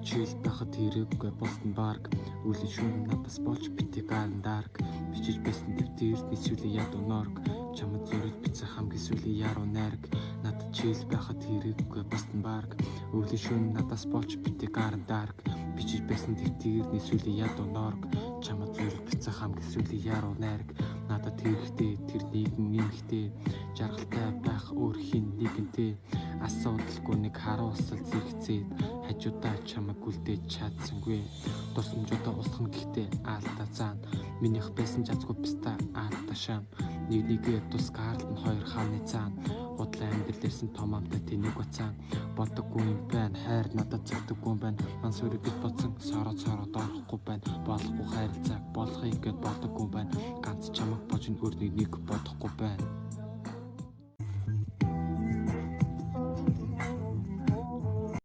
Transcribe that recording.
Надад chill байхад хэрэггүй Boston Park. Үлийн шүүн надаас болж битгий Garden Dark. Бичиж байсан дэвтэрт сүүлийн яд унорг. Чамд зүрэл бичсэн хамгийн сүүлийн яруу найраг. Надад chill байхад хэрэггүй Boston Park. Үлийн шүүн надаас болж битгий Garden Dark. Бичиж байсан дэвтэрт сүүлийн яд унорг. Чамд зүрэл бичсэн хамгийн сүүлийн яруу найраг. Надад хэрэгтэй тэр нэгэн эмэгтэй. Жаргалтай байх өөр хин нэгэнтэй. Асуудалгүй нэг харуулсал зэрэгцээд хажуудаа чамайг үлдээж чадсангүй. Дурсамжуудаа устгах гэхдээ аалдаа заана. Минийх байсан жазгүй писта аалдаа шаана. Нэг нэгээ тус Карлтон хоёр хааны цаана. Худлаа амьдрал ирсэн том амтай тэнэг бацаан. Бодоггүй юм байна, хайр надад зөгдөггүй юм байна. Мансүрийг бит бодсон сороо сороо доорохгүй байна. Болохгүй хайрцаг болохыг гэд бодоггүй юм байна. Ганц чамайг бож өөр нэг бодохгүй байна.